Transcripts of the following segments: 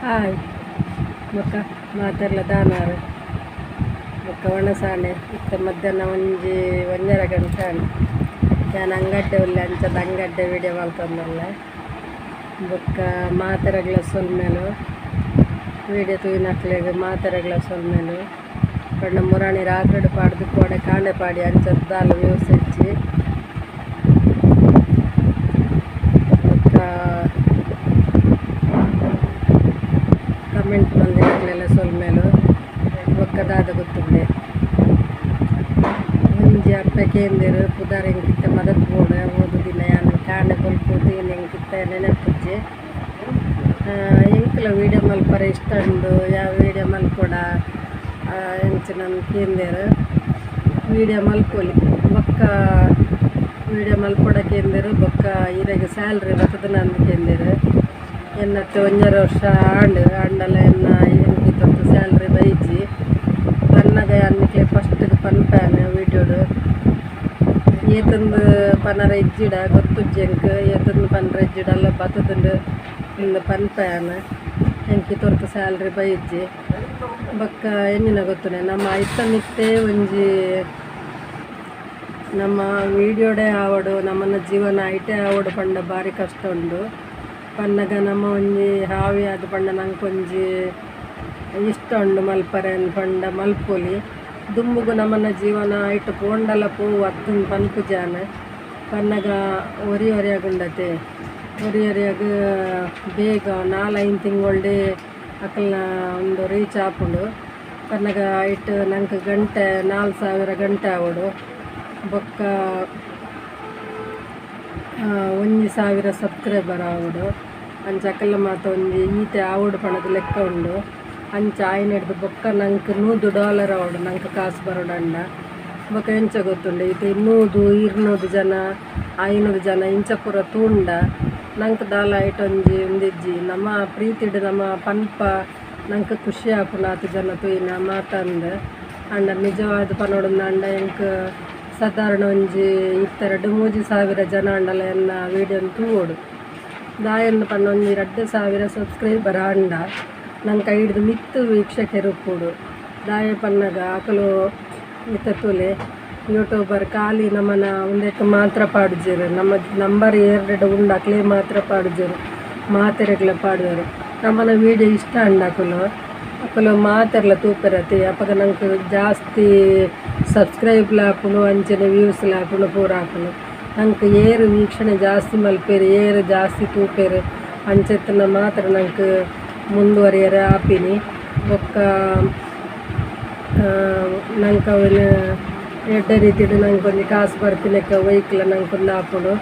Hi ಬೊಕ್ಕ ಮಾತೆರ್ಲ ದಾನಾರ್ ಬೊಕ್ಕ ಒಣಸಾಣೆ ಇತ್ತೆ ಮಧ್ಯಾಹ್ನ ಒಂಜಿ ಒಂಜರೆ ಗಂಟೆ ಆಂಡ್. ಯಾನ್ ಅಂಗಡ್ಡೆ ಉಲ್ಲೆ ಅಂಚದ ಅಂಗಡ್ಡೆ ವಿಡಿಯೋ ಮಲ್ತೊಂದುಲ್ಲೆ. ಬೊಕ್ಕ ಮಾತೆರೆಗ್ಲ ಸೊಲ್ಮೆಲು ವಿಡಿಯೋ ತೂಯಿನಕ್ಲೆಗ್ ಮಾತೆರೆಗ್ಲ ಸೊಲ್ಮೆಲು. ಪಂಡ ಮುರಾನಿ ರಾತ್ರೆಡ್ ಪಾಡ್ದ್ ಕೋಡೆ ಕಾಂಡೆ ಪಾಡಿ ಅಂಚದ ದಾಲ ವ್ಯೂಸ್ ಇಜ್ಜಿ. ಬೊಕ್ಕ ಕಮೆಂಟ್ ಮಲ್ದಿನಕ್ಲೆಲ ಸೊಲ್ಮೆಲು. ಬೊಕ್ಕ ದಾದ ಗೊತ್ತುಂಡೆ ಒಂಜಿ ಅಪ್ಪೆ ಕೇಂದೆರ್ ಪುದರ್ ಎಂಕಿತ್ತೆ ಮದತ್ ಬೋಡು ಓದುದಿನ ಯಾನ್ ಕಾಂಡೆ ಬೊಲ್ಪು ತೂಯಿನ ಎಂಕಿತ್ತೆ ನೆನಪುಜ್ಜಿ. ಎಂಕ್ಲ ವೀಡಿಯೋ ಮಲ್ಪರೆ ಇಷ್ಟ ಉಂಡು ಯಾವ ವೀಡಿಯೋ ಮಲ್ಪೊಡ ಎಂಚಿನ ಕೇಂದೆರ್. ವೀಡಿಯೋ ಮಲ್ಪೊಲಿ ಬೊಕ್ಕ ವೀಡಿಯೋ ಮಲ್ಪೊಡ ಕೇಂದೆರ್. ಬೊಕ್ಕ ಇರೆಗ್ ಸ್ಯಾಲ್ರಿ ಬತ್ತುದು ಕೇಂದೆರ್. ಎನ್ನತ್ತೆ ಒಂಜರೆ ವರ್ಷ ಆಂಡ್ ಆಂಡಲ ಎನ್ನ ಎಂಕಿತೊಂದು ಸ್ಯಾಲ್ರಿ ಬೈಜಿ. ಪನ್ನಗ ಯಾನ್ ನಿಕ್ಲೆ ಫಸ್ಟ್ ಪನ್ಪೇನೆ ವೀಡಿಯೋಡು ಏತಂದು ಪನರ ಇಜ್ಜಿಡ ಗೊತ್ತುಜ್ಜಿ ಎಂಕ್ ಏತಂದು ಪನರ ಇಜ್ಜಿಡಲ್ಲ ಬತ್ತುದುಂಡು ಇಂದ್ ಪನ್ಪೇನೆ. ಎಂಕ್ ಇತೊರ್ತು ಸ್ಯಾಲ್ರಿ ಬೈಜಿ. ಬೊಕ್ಕ ಎಂಚಿನ ಗೊತ್ತುಂಡೆ ನಮ್ಮ ಐತ ಮಿತ್ತೇ ಒಂಜಿ ನಮ್ಮ ವೀಡಿಯೋಡೇ ಆವೊಡು ನಮ್ಮನ ಜೀವನ ಐಟೇ ಆವೊಡು ಪಂಡ ಬಾರಿ ಕಷ್ಟ ಉಂಡು. ಪನ್ನಗ ನಮ್ಮ ಒಂಜಿ ಹಾವಿ ಆದ್ ಪಂಡ ನಂಕೊಂಜಿ ಇಷ್ಟ ಉಂಡು ಮಲ್ಪರೆ ಪಂಡ ಮಲ್ಪೊಲಿ. ದುಂಬುಗು ನಮ್ಮನ ಜೀವನ ಐಟ್ ಪೋಂಡಲ ಪೋವು ಅತ್ತುಂದು ಪನ್ಪುಜಾನ್. ಪನ್ನಗ ಒರಿ ಒರಿಯಾಗುಂಡತೆ ಒರಿ ಒರಿಯಾಗ್ ಬೇಗ 4-5 ತಿಂಗೊಳ್ಡೆ ಅಕಲ್ನ ಉಂದು ರೀಚ್ ಆಪುಂಡು. ಪನ್ನಗ ಐಟ್ ನಂಕ್ ಗಂಟೆ 4000 ಗಂಟೆ ಆವೊಡು. ಬೊಕ್ಕ 1000 ಸಬ್ಸ್ಕ್ರೈಬರ್ ಆವೊಡು. ಅಂಚ ಅಕಲ್ನ ಮಾತ ಒಂಜಿ ಈತೆ ಆವೊಡು ಪಂಡದ್ ಲೆಕ್ಕ ಉಂಡು. ಅಂಚ ಆಯಿನೆಡ್ದ್ ಬೊಕ್ಕ ನಂಕ್ $100 ಆವೊಡು ನಂಕ್ ಕಾಸ್ ಬರೊಡಂಡ. ಬೊಕ್ಕ ಎಂಚ ಗೊತ್ತುಂಡು ಇತ್ತೆ 100 200 ಜನ 500 ಜನ ಇಂಚ ಪೂರ ತೂಂಡ ನಂಕ್ ದಾಲ ಐಟ್ ಒಂಜಿ ಉಂದಿಜ್ಜಿ. ನಮ್ಮ ಪ್ರೀತಿಡ್ ನಮ್ಮ ಪನ್ಪ ನಂಕ್ ಖುಷಿ ಆಪುಂಡು ಆತ್ ಜನ ತೂಯಿನ ಮಾತಂದ್. ಆಂಡ ನಿಜವಾದ್ ಪನೊಡುಂದಾಂಡ ಎಂಕ್ ಸಾಧಾರಣ ಒಂಜಿ ಇತ್ತೆ 2-3 ಸಾವಿರ ಜನ ಆಂಡಲ ಎನ್ನ ವೀಡಿಯೋನ್ ತೂವೊಡು. ದಾಯೆಂದ್ ಪಂಡ ಒಂಜಿ 2000 ಸಬ್ಸ್ಕ್ರೈಬರ್ ಆಂಡ ನಂಕ್ ಐಡ್ದ್ ಮಿತ್ತ್ ವೀಕ್ಷಕೆರ್ ಉಪ್ಪೊಡು. ದಾಯೆ ಪನ್ನಗ ಅಕುಲು ಇತ್ತೆ ತೂಲೆ ಯೂಟ್ಯೂಬರ್ ಖಾಲಿ ನಮನ ಉಂದೆಕ್ ಮಾತ್ರ ಪಾಡುಜೆರ್. ನಮ್ಮ ನಂಬರ್ ಏರೆಡ ಉಂಡು ಅಕ್ಲೆ ಮಾತ್ರ ಪಾಡುಜೆರ್, ಮಾತೆರೆಗ್ಲ ಪಾಡುವೆರ್. ನಮನ ವೀಡಿಯೋ ಇಷ್ಟ ಆಂಡ ಅಕುಲು ಅಕುಲು ಮಾತೆರ್ಲ ತೂಪೆರತೆ. ಅಪಗ ನಂಕ್ ಜಾಸ್ತಿ ಸಬ್ಸ್ಕ್ರೈಬ್ ಲ ಆಪುಂಡು ಅಂಚನೆ ವ್ಯೂಸ್ ಲ ಆಪುಂಡು ಪೂರ ಆಪುಂಡು. ನಂಕ್ ಏರ್ ವೀಕ್ಷಣೆ ಜಾಸ್ತಿ ಮಲ್ಪೆರ್ ಏರ್ ಜಾಸ್ತಿ ತೂಪೆರ್ ಅಂಚೆತ್ತುಂಡ ಮಾತ್ರ ನಂಕ್ ಮುಂದುವರಿಯರೆ ಆಪಿನಿ. ಬೊಕ್ಕ ನಂಕ್ ಅವೆನ್ ಎಡ್ಡೆ ರೀತಿಡ್ ನಂಕ್ ಒಂಜಿ ಕಾಸ್ ಬರ್ಪಿಲೆಕ್ಕ ಒಯ್ಕ್ಲ ನಂಕ್ ಉಂದು ಆಪುಂಡು.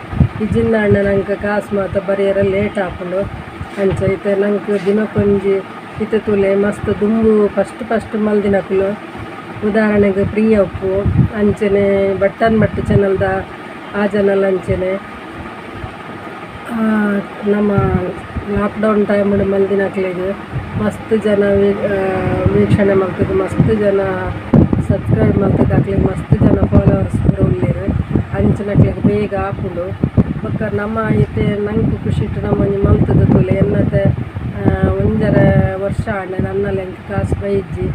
ಇಜ್ಜಿಂದಾಂಡ ನಂಕ್ ಕಾಸ್ ಮಾತ ಬರಿಯರೆ ಲೇಟ್ ಆಪುಂಡು. ಅಂಚ ಇತ್ತೆ ನಂಕ್ ದಿನಕ್ಕೊಂಜಿ ಇತ್ತೆ ತೂಲೆ ಮಸ್ತ್ ದುಂಬು ಫಸ್ಟ್ ಫಸ್ಟ್ ಮಲ್ದಿನಕುಲು ಉದಾಹರಣೆಗ್ ಪ್ರಿಯ ಉಪ್ಪು ಅಂಚನೆ ಬಟ್ಟನ್ ಭಟ್ ಚಾನೆಲ್ದ ಆ ಜನಲ ಅಂಚನೆ ನಮ್ಮ ಲಾಕ್ಡೌನ್ ಟೈಮ್ ಮಲ್ದಿನಕ್ಲೆಗ್ ಮಸ್ತ್ ಜನ ವೀಕ್ಷಣೆ ಮಲ್ತುದು ಮಸ್ತ್ ಜನ ಸಬ್ಸ್ಕ್ರೈಬ್ ಮಲ್ತುದು ಅಕ್ಲೆಗ್ ಮಸ್ತ್ ಜನ ಫಾಲೋವರ್ಸ್ ಪೂರ ಉಲ್ಲೆರ್. ಅಂಚಿನಕ್ಲೆಗ್ ಬೇಗ ಆಪುಂಡು. ಬೊಕ್ಕ ನಮ್ಮ ಇತ್ತೆ ನಂಕ್ ಖುಷಿಟ್ ನಮ್ಮ ಒಂಜಿ ಮಲ್ತುದು ತೂಲೆ ಎನ್ನತೆ ಒಂಜರೆ ವರ್ಷ ಆಂಡ ನನ್ನಲ ಎಂಕ್ ಕಾಸ್ ಬೈಜಿ.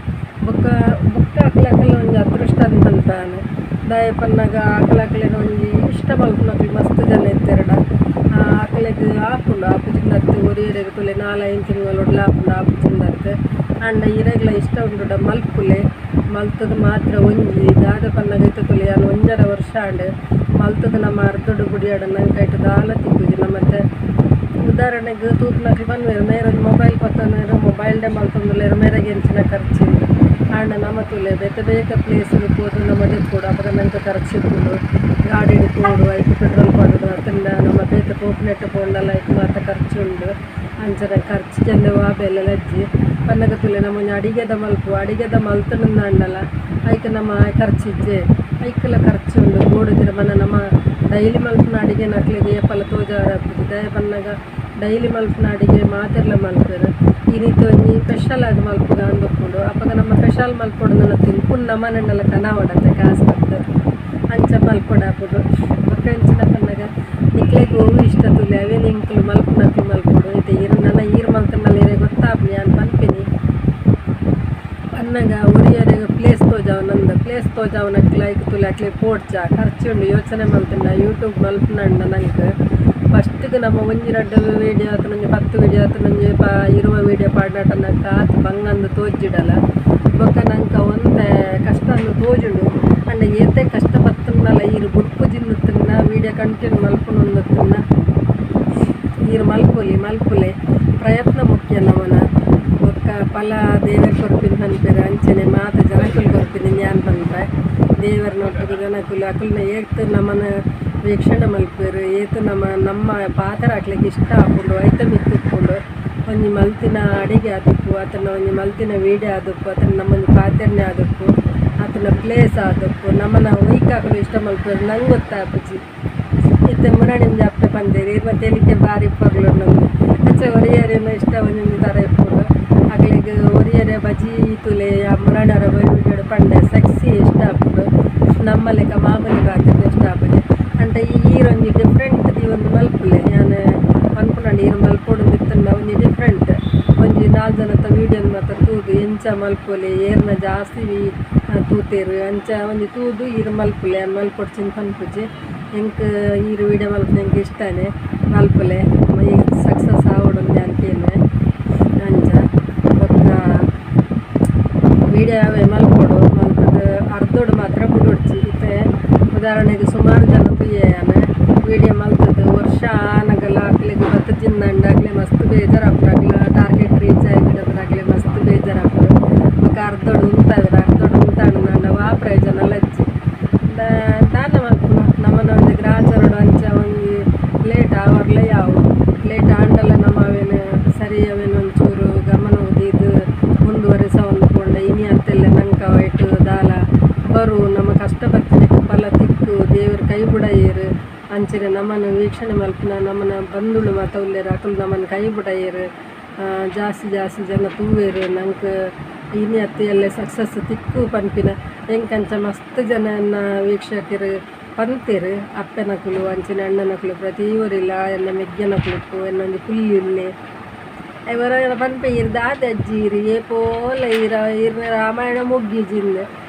ಬೊಕ್ಕ ಬೊಕ್ಕ ಅಕ್ಲಕ್ಲ ಒಂಜಿ ಅದೃಷ್ಟ ಅಂದ್ ಪನ್ಪೆ ದಾಯೆ ಪನ್ನಗ ಅಕ್ಲಕ್ಲೆನ ಒಂಜಿ ಇಷ್ಟ ಮಲ್ಪುನಕ್ಲು ಮಸ್ತ್ ಜನ ಇತ್ತೆರ್ಡ ಅಕ್ಲೆಗ್ ಆಪುಂಡು. ಆಪುಜಿಂದತ್ತ್ ಒರಿಯೆರೆಗ್ ತೂಲೆ 4-5 ತಿಂಗೊಲುಡ್ಲ ಆಪುಂಡು ಆಪುಜಿಂದತ್ತ್. ಆಂಡ ಇರೆಗ್ಲ ಇಷ್ಟ ಉಂಡುಡ ಮಲ್ಪುಲೆ. ಮಲ್ತುದು ಮಾತ್ರ ಒಂಜಿ ದಾದ ಪನ್ನಗ ಇತ್ತೆ ತೂಲೆ ಯಾನ್ ಒಂಜರೆ ವರ್ಷ ಆಂಡ್ ಮಲ್ತುದು ನಮ್ಮ ಅರ್ಧೊಡು ಬುಡಿಯಡ ನಂಕ್ ಐಟ್ ದಾಲ ತಿಕ್ಕುಜಿ. ನಮತ್ತೆ ಉದಾಹರಣೆಗ್ ತೂಪುನಕ್ಲು ಪನ್ಪೆರ್ ಮೇರ್ ಒಂಜಿ ಮೊಬೈಲ್ ಪತ್ತೊಂದೆರ್ ಮೊಬೈಲ್ ಡೇ ಮಲ್ತೊಂದುಲ್ಲೆರ್ ಮೇರೆಗ್ ಎಂಚಿನ ಖರ್ಚು. ಆಂಡ ನಮ ತೂಲೆ ಬೇತೆ ಬೇತೆ ಪ್ಲೇಸ್ ಗ್ ಪೋದು ನಮ ದೆಪ್ಪೊಡು ಅಪಗ ನಂಕ್ ಖರ್ಚು ಇಪ್ಪುಂಡು. ಗಾಡಿಡ್ ಪೋಡು ಐಕ್ ಪೆಟ್ರೋಲ್ ಪಾಡೊಡು ಅತ್ತುಂಡ ನಮ ಬೇತೆ ಪೋಪುನೆಟ್ಟ ಪೋಂಡಲ ಐಕ್ ಮಾತ ಖರ್ಚು ಉಂಡು. ಅಂಚನೆ ಖರ್ಚು ಇಜ್ಜಂದೆ ವಾ ಬೇಲೆಲ ಇಜ್ಜಿ. ಪನ್ನಗ ತೂಲೆ ನಮ ಒಂಜಿ ಅಡಿಗೆದ ಮಲ್ಪುವ ಅಡಿಗೆದ ಮಲ್ತುಂಡಂದಾಂಡಲ ಐಕ್ ನಮ ಖರ್ಚು ಇಜ್ಜೆ ಐಕ್ಲ ಖರ್ಚು ಉಂಡು. ಬೋಡುದಿರ ಪಂಡ ನಮ ಡೈಲಿ ಮಲ್ಪುನ ಅಡಿಗೆನಕ್ಲೆಗ್ ಏಪಲ ತೋಜಾವರೆ ಆಪುಜಿ. ದಾಯೆ ಪನ್ನಗ ಡೈಲಿ ಮಲ್ಪುನ ಅಡಿಗೆ ಮಾತೆರ್ಲ ಮಲ್ಪೆರ್. ಈ ರೀತಿ ಒಂಜಿ ಸ್ಪೆಷಲ್ ಆದ್ ಮಲ್ಪುಗ ಅಂದ್ ಉಪ್ಪುಂಡು. ಅಪಗ ನಮ್ಮ ಸ್ಪೆಷಲ್ ಮಲ್ಪೊಡು ತಿನ್ಪುನ ನಮನಂಡಲ ಕನವಡತೆ ಕಾಸ್ ಕೊರ್ದು ಅಂಚ ಮಲ್ಪೊಡಾಪುಂಡು. ಬೊಕ್ಕ ಎಂಚಿನ ಪನ್ನಗ ನಿಕ್ಲೆಗ್ ಒವು ಇಷ್ಟ ತೂಲೆ ಅವೆನ್ ಎಂಕುಲು ಮಲ್ಪುನಕ್ಲು ಮಲ್ಪೊಡು. ಇತ್ತೆ ಈರ್ ನನ ಈರ್ ಮಲ್ತುಂಡಲ ಇರೆಗ್ ಗೊತ್ತಾಪುಂಡು ಯಾನ್. ತೋಜಾವನಕ್ಲೆ ಐಕ್ ತೂಲೆ ಅಕ್ಲೆ ಪೋಡ್ಚ ಖರ್ಚುಂಡು ಯೋಚನೆ ಮಲ್ತಿಂಡ ಯೂಟ್ಯೂಬ್ ಮಲ್ಪುನಂಡ ನಂಕ್ ಫಸ್ಟ್ಗೆ ನಮ್ಮ ಒಂಜಿ ರಡ್ಡ್ ವೀಡಿಯೋ ಅತ್ತ್ಂಡ ಒಂಜಿ 10 ವೀಡಿಯೋ ಅತ್ತ್ಂಡ ಒಂಜಿ 20 ವೀಡಿಯೋ ಪಾಡ್ನಟ ನಂಕ್ ಆತ್ ಬಂಗಂದ್ ತೋಜಿಡಲ ಬೊಕ್ಕ ನಂಕ ಒಂತೆ ಕಷ್ಟ ಅಂದ್ ತೋಜುಂಡು ಅಂಡ ಏತೆ ಕಷ್ಟ ಬತ್ತುಂಡಲ ಈರ್ ಬುಡ್ಪುಜಿಂದ್ ವೀಡಿಯೋ ಕಂಟಿನ್ಯೂ ಮಲ್ಪುನೊಂದುತ್ತುಂಡ ಈರ್ ಮಲ್ಪೊಲಿ ಮಲ್ಪುಲೆ ಪ್ರಯತ್ನ ಮುಖ್ಯ ನಮನ ಬೊಕ್ಕ ಫಲ ದೇವೆರ್ ಕೊರ್ಪಿನ ಪನ್ಪೆರ್ ಅಂಚನೆ ಮಾತ ಜನಕುಲು ಕೊರ್ಪಿನಿ ಯಾನ್ ಪನ್ಪೆ ದೇವೆರ್ನೊಟ್ಟುಗು ಜನಕುಲು ಅಕುಲ್ನ ಏತ್ ನಮನ ವೀಕ್ಷಣೆ ಮಲ್ಪುವೆರ್ ಏತ್ ನಮ ನಮ್ಮ ಪಾತೆರ ಅಕ್ಲೆಗ್ ಇಷ್ಟ ಆಪುಂಡು ಐತ ಮಿತ್ತ್ ಇಪ್ಪುಂಡು ಒಂಜಿ ಮಲ್ತಿನ ಅಡಿಗೆ ಆದಿಪ್ಪು ಅತ್ತಂಡ ಒಂಜಿ ಮಲ್ತಿನ ವೀಡಿಯೋ ಆದಿಪ್ಪು ಅತ್ತಂಡ ನಮ್ಮೊಂಜಿ ಪಾತೆರ್ನೆ ಆದಿಪ್ಪು ಅತ್ತಂಡ ಪ್ಲೇಸ್ ಆದಿಪ್ಪು ನಮನ ಒಯ್ಕ್ ಅಕುಲು ಇಷ್ಟ ಮಲ್ಪುವೆರ್ ನಂಗೆ ಗೊತ್ತಾಪುಜಿ ಇತ್ತೆ ಮುರಾಣಿಂಜ ಅಪ್ಪೆ ಪಂದೆರ್ ಇರ್ನ ತೆಲಿಕೆ ಬಾರಿ ಪೊರ್ಲು ಉಂಡು ಅಂಚ ಒರಿಯರೆನ ಇಷ್ಟ ಒಂಜೊಂಜಿ ಥರ ಇಪ್ಪುಂಡು ಅಕ್ಲೆಗ್ ಒರಿಯರೆ ಬಜೀ ತೂಲೆ ಆ ಮುರಾಣರ ವೀಡಿಯೋಡು ಪಂಡೆ ಸೆಕ್ಸಿ ಇಷ್ಟ ಆಪುಂಡು ನಮ್ಮ ಲೆಕ್ಕ ಮಾಮೂಲಿ ಪಾತೆರ್ನ ಇಷ್ಟ ಆಪುಜಿ ಅಂಟ ಈರೊಂಜಿ ಡಿಫ್ರೆಂಟ್ ದೀವೊಂದು ಮಲ್ಪುಲೆ ಯಾನ್ ಪನ್ಪುನಂಡ ಈರ್ ಮಲ್ಪೊಡುಂದು ಇತ್ತುಂಡ ಒಂಜಿ ಡಿಫ್ರೆಂಟ್ ಒಂಜಿ ನಾಲ್ ಜನತ ವೀಡಿಯೋನ್ ಮಾತ ತೂದು ಎಂಚ ಮಲ್ಪೊಲಿ ಏರ್ನ ಜಾಸ್ತಿ ತೂತೆರ್ ಅಂಚ ಒಂಜಿ ತೂದು ಈರ್ ಮಲ್ಪುಲೆ ಯಾನ್ ಮಲ್ಪೊಡ್ಚಿಂದ್ ಪನ್ಪುಜಿ ಎಂಕ್ ಈರ್ ವೀಡಿಯೋ ಮಲ್ಪುನ ಎಂಕ್ ಇಷ್ಟನೇ ಮಲ್ಪುಲೆ ಸಕ್ಸಸ್ ಆವೊಡುಂದು ಯಾನ್ ಕೇನುವೆ ಅಂಚ ಬೊಕ್ಕ ವೀಡಿಯೋ ಅವೇ ಮಲ್ಪೊಡು ಮಲ್ತುದು ಅರ್ಧೊಡು ಮಾತ್ರ ಬುಡೊಡ್ಚಿ ಇತ್ತೆ ಉದಾಹರಣೆಗೆ ಸುಮಾರು ಜನ ತೂಯೆ ಯಾನ್ ವೀಡಿಯೋ ಮಲ್ತುದು ವರ್ಷ ಆನಗಲ ಅಕ್ಲೆಗ್ ಬತ್ತುಜಿಂದಂಡ ಅಕ್ಲೆ ಮಸ್ತ್ ಬೇಜಾರಾಪುಂಡು ಅಕ್ಲ ಟಾರ್ಗೆಟ್ ರೀಚ್ ಆಯಿಜಿಡ ಅಕ್ಲೆ ಮಸ್ತ್ ಬೇಜಾರಾಪುಂಡು ಬೊಕ್ಕ ಅರ್ಧೊಡು ಉಂತಾವೆರ್ ಅರ್ಧೊಡು ಉಂತಾಂಡ ವಾ ಪ್ರಯೋಜನ ಇಜ್ಜಿ ದಾದ ಮಲ್ಪುನ ನಮನ ಒಂಜಿ ಗ್ರಾಚಾರಡು ಅಂಚ ಒಂಜಿ ಲೇಟ್ ಆವರ್ಲೆ ಯಾವು ಲೇಟ್ ಆಂಡಲ ನಮ ಅವೇನ್ ಸರಿ ಅವೇನ್ ಒಂಚೂರು ಗಮನ ದೀದ್ ಮುಂದುವರಿಸವೊಂದು ಪೋಂಡ ಇನಿ ಅತ್ತೆಲ್ಲ ನಂಕ ಅವೇಟ್ ದಾಲ ಬರು ನಮ ಕಷ್ಟ ಬತ್ತಿನೆಕ್ ಫಲ ತಿಕ್ಕು ದೇವೆರ್ ಕೈ ಬುಡಯೆರ್ ಅಂಚನೆ ನಮನ ವೀಕ್ಷಣೆ ಮಲ್ಪುನ ನಮನ ಬಂಧುಲು ಮಾತ ಉಲ್ಲೆರ್ ಅಕುಲು ನಮನ್ ಕೈ ಬುಡಯೆರ್ ಜಾಸ್ತಿ ಜಾಸ್ತಿ ಜನ ತೂವೆರ್ ನಂಕ್ ಇನಿ ಅತ್ತ್ ಎಲ್ಲೆ ಸಕ್ಸಸ್ ತಿಕ್ಕು ಪನ್ಪಿನ ಎಂಕ್ ಅಂಚ ಮಸ್ತ್ ಜನ ಎನ್ನ ವೀಕ್ಷಕೆರ್ ಪಂತೆರ್ ಅಪ್ಪೆನಕುಲು ಅಂಚನೆ ಅಣ್ಣನಕುಲು ಪ್ರತಿ ಒರಿಲ ಎನ್ನ ಮೆಗ್ಯನಕುಲು ಇಪ್ಪು ಎನ್ನ ಒಂಜಿ ಪುಲ್ಲಿ ಉಲ್ಲೆ ಐವರ ಪನ್ಪೆ ಈರ್ ದಾದ ಅಜ್ಜಿ ಈರ್ ಏಪೋಲ ಈರ ಈರ್ನ ರಾಮಾಯಣ ಮುಗ್ಗಿಜಿಂದ್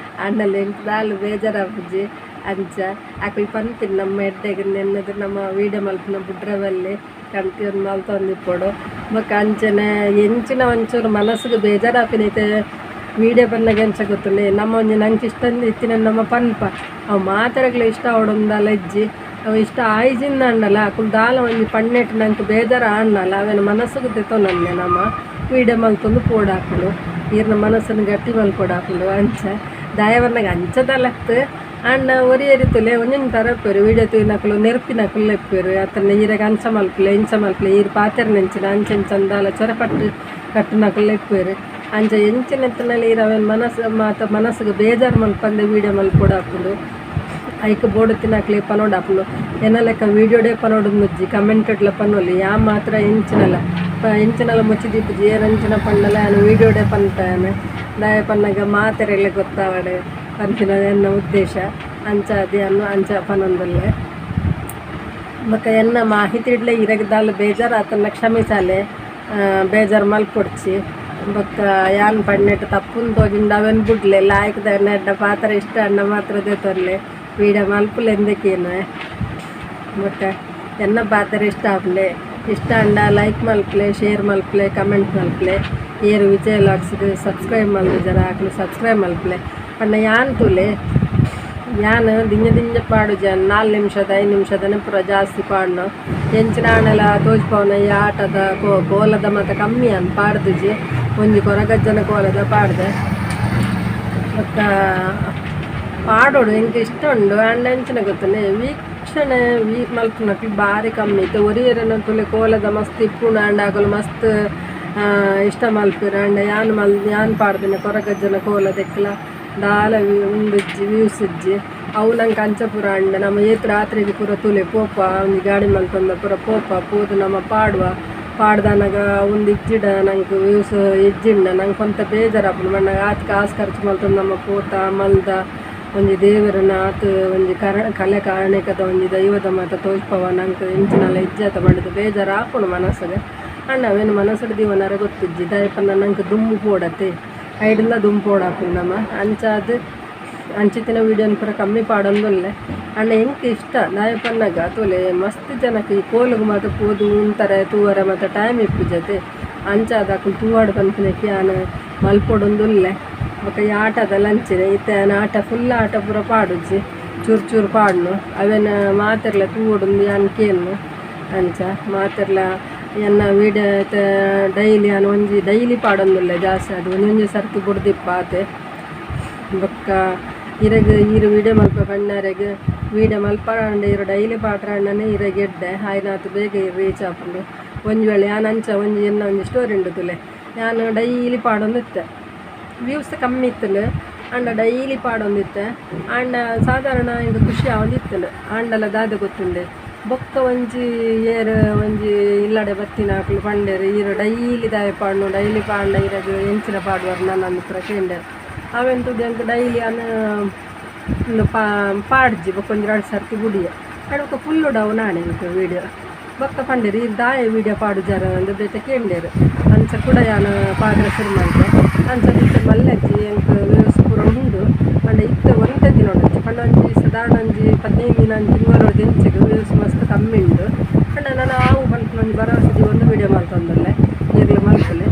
ಆಂಡಲ ಎಂಕ್ ದಾಲ ಬೇಜಾರಾಪುಜಿ ಅಂಚ ಅಕುಲು ಪನ್ಪಿನಿ ನಮ್ಮ ಎಡ್ಡೆಗ್ ನೆನ್ನದು ನಮ್ಮ ವೀಡಿಯೋ ಮಲ್ಪುನ ಬುಡ್ರೆ ಬಲ್ಲಿ ಕಂಟಿನ್ಯೂ ಮಲ್ತೊಂದಿಪ್ಪೊಡು ಬೊಕ್ಕ ಅಂಚನೆ ಎಂಚಿನ ಒಂಚೂರು ಮನಸ್ಸುಗು ಬೇಜಾರಾಪಿನೈತೆ ವೀಡಿಯೋ ಬನ್ನಗ ಎಂಚ ಗೊತ್ತುಂಡೆ ನಮ್ಮ ಒಂಜಿ ನಂಕ್ ಇಷ್ಟ ಇತ್ತಿನ ನಮ್ಮ ಪನ್ಪ ಅವು ಮಾತೆರೆಗ್ಲ ಇಷ್ಟ ಆವೊಡುಂದಲ ಇಜ್ಜಿ ಅವು ಇಷ್ಟ ಆಯಿಜಿಂದಾಂಡಲ ಅಕುಲು ದಾಲ ಒಂಜಿ ಪಣ್ಣೆಟ್ ನಂಕ್ ಬೇಜಾರು ಆಂಡಲ ಅವೆನ್ ಮನಸ್ಸುಗು ದೆತೊನಂದೆ ನಮ ವೀಡಿಯೋ ಮಲ್ತೊಂದು ಪೋಡಾಪುಂಡು ಈರ್ನ ಮನಸ್ಸನ್ನು ಗಟ್ಟಿ ಮಲ್ಪೊಡಾಪುಂಡು ಅಂಚ ದಾಯೆ ಪನ್ನಗ ಅಂಚದಲತ್ತ್ ಆಂಡ ಒರಿಯರಿ ತೂಲೆ ಒಂಜೊಂಜಿ ಥರ ಇಪ್ಪುವೆರ್ ವೀಡಿಯೋ ತೂಯಿನಕುಲು ನೆರ್ಪಿನಕುಲು ಇಪ್ಪುವೆರ್ ಅತ್ತಂಡ ಈರೆಗ್ ಅಂಚ ಮಲ್ಪುಲೆ ಇಂಚ ಮಲ್ಪುಲೆ ಈರ್ ಪಾತೆರ್ನೆಂಚಿನ ಅಂಚ ಇಂಚ ದಾಲ ಚೊರಪಟ್ಟು ಕಟ್ಟುನಕುಲು ಇಪ್ಪುವೆರ್ ಅಂಚ ಎಂಚಿನ ಇತ್ತ್ಂಡಲ ಈರ್ ಅವೆನ್ ಮನಸ್ಸು ಮಾತ ಮನಸ್ಸುಗು ಬೇಜಾರು ಮಲ್ಪಂದೆ ವೀಡಿಯೋ ಮಲ್ಪೊಡಾಪುಂಡು ಐಕ್ ಬೋಡುತ್ತಿನಕ್ಲೆಗ್ ಪನೊಡಾಪುಂಡು ಎನ್ನ ಲೆಕ್ಕ ವೀಡಿಯೋಡೇ ಪನೊಡುಂದುಜ್ಜಿ ಕಮೆಂಟೆಡ್ಲ ಪನೊಲಿ ಯಾನ್ ಮಾತ್ರ ಎಂಚಿನಲ ಎಂಚಿನಲ ಮುಚ್ಚಿ ದೀಪುಜಿ ಏರ್ ಅಂಚಿನ ಪಂಡಲ ಯಾನ್ ವೀಡಿಯೋಡೇ ಪನ್ಪೆ ಯಾನ್ ದಾಯೆ ಪನ್ನಗ ಮಾತೆರೆಗ್ಲ ಗೊತ್ತಾವಡ್ ಪನ್ಪಿನ ಎನ್ನ ಉದ್ದೇಶ ಅಂಚಾದ್ ಯಾನ್ ಅಂಚ ಪನೊಂದುಲ್ಲೆ ಬೊಕ ಎನ್ನ ಮಾಹಿತಿ ಇಡ್ಲೆ ಇರೆಗ್ ದಾಲ ಬೇಜಾರಾತುಂಡ ಕ್ಷಮಿಸಾಲೆ ಬೇಜಾರ್ ಮಲ್ಪೊಡ್ಚಿ ಬೊಕ್ಕ ಯಾನ್ ಪಂಡೆಟ್ ತಪ್ಪುಂದು ತೋಜಿಂಡ ಅವೆನ್ ಬುಡ್ಲೆ ಲಾಯ್ಕ್ ದ ಎನ್ನ ಪಾತೆರ ಇಷ್ಟ ಆಂಡ ಮಾತ್ರ ದೆತೊನ್ಲೆ ವೀಡಿಯೋ ಮಲ್ಪುಲೆ ಇಂದ್ ಕೇನುವೆ ಬೊಕ್ಕ ಎನ್ನ ಪಾತೆರ ಇಷ್ಟ ಆಪುಂಡೆ ಇಷ್ಟ ಆಂಡ ಲೈಕ್ ಮಲ್ಪುಲೆ ಶೇರ್ ಮಲ್ಪುಲೆ ಕಮೆಂಟ್ ಮಲ್ಪುಲೆ ಏರ್ ವಿಜಯ್ ವ್ಲಾಗ್ಸ್ಗ್ ಸಬ್ಸ್ಕ್ರೈಬ್ ಮಲ್ದಿಜರ ಅಕುಲು ಸಬ್ಸ್ಕ್ರೈಬ್ ಮಲ್ಪುಲೆ ಪಂಡ ಯಾನ್ ತೂಲೆ ಯಾನ್ ದಿಂಜ ದಿಂಜ ಪಾಡುಜಿ ಯಾನ್ 4 ನಿಮಿಷದ 5 ನಿಮಿಷದನೆ ಪೂರ ಜಾಸ್ತಿ ಪಾಡ್ನ ಎಂಚಿನ ಆಂಡಲ ತೋಜ್ಪಾವುನ ಈ ಆಟದ ಕೋಲದ ಮಾತ ಕಮ್ಮಿ ಯಾನ್ ಪಾಡ್ದುಜಿ ಒಂಜಿ ಕೊರಗಜ್ಜನ ಕೋಲದ ಪಾಡ್ದೆ ಬೊಕ್ಕ ಪಾಡೊಡು ಎಂಕ್ ಇಷ್ಟ ಉಂಡು ಆಂಡ ಎಂಚಿನ ಗೊತ್ತುಂಡೆ ವೀಕ್ಷಣೆ ಮಲ್ಪುನಕುಲು ಬಾರಿ ಕಮ್ಮಿ ಇತ್ತೆ ಒರಿಯೆರೆನ ತೂಲೆ ಕೋಲದ ಮಸ್ತ್ ಇಪ್ಪುಂಡು ಆಂಡ ಅಕುಲು ಮಸ್ತ್ ಇಷ್ಟ ಮಲ್ಪೆರ್ ಆಂಡ ಯಾನ್ ಯಾನ್ ಪಾಡ್ದಿನ ಕೊರಗಜ್ಜನ ಕೋಲದೆಕ್ಲ ದಾಲ ಉಂದು ಇಜ್ಜಿ ವ್ಯೂಸ್ ಇಜ್ಜಿ ಅವು ನಂಕ್ ಅಂಚ ಪೂರ ಆಂಡ ನಮ ಏತ್ ರಾತ್ರೆಗ್ ಪೂರ ತೂಲೆ ಪೋಪ ಒಂಜಿ ಗಾಡಿ ಮಲ್ತೊಂದು ಪೂರ ಪೋಪ ಪೋದು ನಮ ಪಾಡುವ ಪಾಡ್ದನಗ ಉಂದು ಇಜ್ಜಿಡ ನಂಕ್ ವ್ಯೂಸ್ ಇಜ್ಜಿಂಡ ನಂಕ್ ಒಂತೆ ಬೇಜಾರಾಪುಂಡು ಪಂಡ ಆತ್ ಕಾಸ್ ಖರ್ಚು ಮಲ್ತೊಂದು ನಮ ಪೋತ ಮಲ್ದ ಒಂಜಿ ದೇವೆರೆನ ಆತ್ ಒಂಜಿ ಕಲೆ ಕಾರಣಿಕದ ಒಂಜಿ ದೈವದ ಮಾತ ತೋಜ್ಪವ ನಂಕ್ ಎಂಚಿನಲ ಇಜ್ಜತ ಪಂಡುದು ಬೇಜಾರಾಪುಂಡು ಮನಸ್ಸುಗ್ ಆಂಡ ಅವೆನ್ ಮನಸ್ಸುಡು ದೀವೊನರೆ ಗೊತ್ತಿಜ್ಜಿ ದಾಯೆ ಪಂಡ ನಂಕ್ ದುಂಬು ಪೋಡತೆ ಐಡ್ಲ ದುಂಬು ಪೋಡಾಪುಂಡು ನಮ ಅಂಚಾದ್ ಅಂಚಿತ್ತಿನ ವೀಡಿಯೋನ್ ಪೂರ ಕಮ್ಮಿ ಪಾಡೊಂದುಲ್ಲೆ. ಆಂಡ ಎಂಕ್ ಇಷ್ಟ ದಾಯೆ ಪನ್ನಗ ತೂಲೆ ಮಸ್ತ್ ಜನಕ್ ಈ ಕೋಲುಗು ಮಾತ ಪೋದು ಉಂತರೆ ತೂವರೆ ಮಾತ ಟೈಮ್ ಇಪ್ಪುಜತೆ. ಅಂಚಾದ್ ಅಕುಲು ತೂವಡ್ ಪನ್ಪಿನಕ್ಕೆ ಯಾನ್ ಮಲ್ಪೊಡೊಂದುಲ್ಲೆ. ಬೊಕ ಈ ಆಟದ ಲಂಚಿನ ಇತ್ತೆ ಯಾನ್ ಆಟ ಫುಲ್ ಆಟ ಪೂರ ಪಾಡುಜಿ, ಚೂರು ಚೂರು ಪಾಡ್ನು ಅವೆನ್ ಮಾತೆರ್ಲ ತೂವೊಡುಂದು ಯಾನ್ ಕೇನ್ನು. ಅಂಚ ಮಾತೆರ್ಲ ಎನ್ನ ವೀಡಿಯೋ ಇತ್ತೆ ಡೈಲಿ ಯಾನ್ ಒಂಜಿ ಡೈಲಿ ಪಾಡೊಂದುಲ್ಲೆ ಜಾಸ್ತಿ ಅದು ಒಂಜೊಂಜಿ ಸರ್ತಿ ಬುಡ್ದಿಪ್ಪ ಆತೆ. ಬೊಕ್ಕ ಇರೆಗ್ ಈರ್ ವೀಡಿಯೋ ಮಲ್ಪ ಪಣ್ಣರೆಗ್ ವೀಡಿಯೋ ಮಲ್ಪಂಡ ಇರು ಡೈಲಿ ಪಾಡ್ರಂಡನೆ ಇರೆಗ್ ಎಡ್ಡೆ ಆಯ್ನಾತ್ ಬೇಗ ಇರ್ ರೀಚ್ ಆಪುಂಡು. ಒಂಜಿ ವೇಳೆ ಯಾನ್ ಅಂಚ ಒಂಜಿ ಎನ್ನ ಒಂಜಿ ಸ್ಟೋರಿ ಉಂಡು ತೂಲೆ, ಯಾನ್ ಡೈಲಿ ಪಾಡೊಂದಿತ್ತೆ, ವ್ಯೂಸ್ ಕಮ್ಮಿ ಇತ್ತುಂಡು ಆಂಡ ಡೈಲಿ ಪಾಡೊಂದಿತ್ತೆ. ಆಂಡ ಸಾಧಾರಣ ಎಂಕ್ ಖುಷಿ ಆವೊಂದಿತ್ತುಂಡು. ಆಂಡಲ ದಾದ ಗೊತ್ತುಂಡೆ ಬೊಕ್ಕ ಒಂಜಿ ಏರ್ ಒಂಜಿ ಇಲ್ಲಡೆ ಬತ್ತಿನ ಅಕುಲು ಪಂಡೆರ್ ಈರ್ ಡೈಲಿ ದಾಯೆ ಪಾಡ್ನು, ಡೈಲಿ ಪಾಂಡ ಇರೆಗ್ ಎಂಚಿನ ಪಾಡುವರ್ ನನ್ನಂದು ಪೂರ ಕೇಂಡೆರ್. ಅವೆನ್ ತೂದು ಎಂಕ್ ಡೈಲಿ ಯಾನ್ ಉಂದು ಪಾಡ್ಜಿ ಬೊಕ್ಕ ಒಂಜಿ ರಡ್ಡ್ ಸರ್ತಿ ಬುಡಿಯೆ. ಆಂಡ ಬೊಕ್ಕ ಫುಲ್ಲು ಡೌನ್ ಆಂಡ್ ಎಂಕ್ ವೀಡಿಯೋ. ಬೊಕ್ಕ ಪಂಡೆರ್ ಈರ್ ದಾಯೆ ವೀಡಿಯೋ ಪಾಡುಜಾರ ಅಂದ್ ಬೇತೆ ಕೇಂಡೆರ್. ಅಂಚ ಕೂಡ ಯಾನ್ ಪಾಡ್ರೆ ಶುರು ಮಲ್ತೆ. ಅಂಚ ಇತ್ತೆ ಮಲ್ಲಜ್ಜಿ ಎಂಕ್ ವ್ಯೂಸ್ ಪೂರ ಉಂಡು. ಪಂಡ ಇತ್ತೆ ಒಂತೆ ದಿನ ಉಂಡು ಪಂಡ ಒಂಜಿ ಸಾಧಾರಣ ಒಂಜಿ 15 ದಿನ ಒಂಜಿ ತಿಂಗಳೊರ್ದು ಇಂಚೆಗ್ ವ್ಯೂಸ್ ಮಸ್ತ್ ಕಮ್ಮಿ ಉಂಡು. ಪಂಡ ನನ ಆವು ಪನ್ಪಿನ ಒಂಜಿ ಭರವಸೆ ದೀವೊಂದು ವೀಡಿಯೋ ಮಲ್ತೊಂದುಲ್ಲೆ. ಈರ್ಲ ಮಲ್ಪುಲೆ.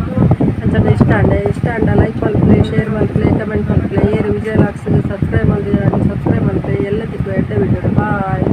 ಅಂಚನೆ ಇಷ್ಟ ಆಂಡ ಇಷ್ಟ ಆಂಡ ಲೈಕ್ ಮಲ್ಪುಲೆ, ಶೇರ್ ಮಲ್ಪುಲೆ, ಕಮೆಂಟ್ ಮಲ್ಪುಲೆ. ಏರ್ ವಿಜಯ್ ವ್ಲಾಗ್ಸ್ ಸಬ್ಸ್ಕ್ರೈಬ್ ಮಲ್ದಿಜಾರ್ ಸಬ್ಸ್ಕ್ರೈಬ್ ಮಲ್ಪುಲೆ. ಎಲ್ಲ ತಿಕ್ಕು ಎಡ್ಡೆ ವೀಡಿಯೋ. ಬಾಯ್.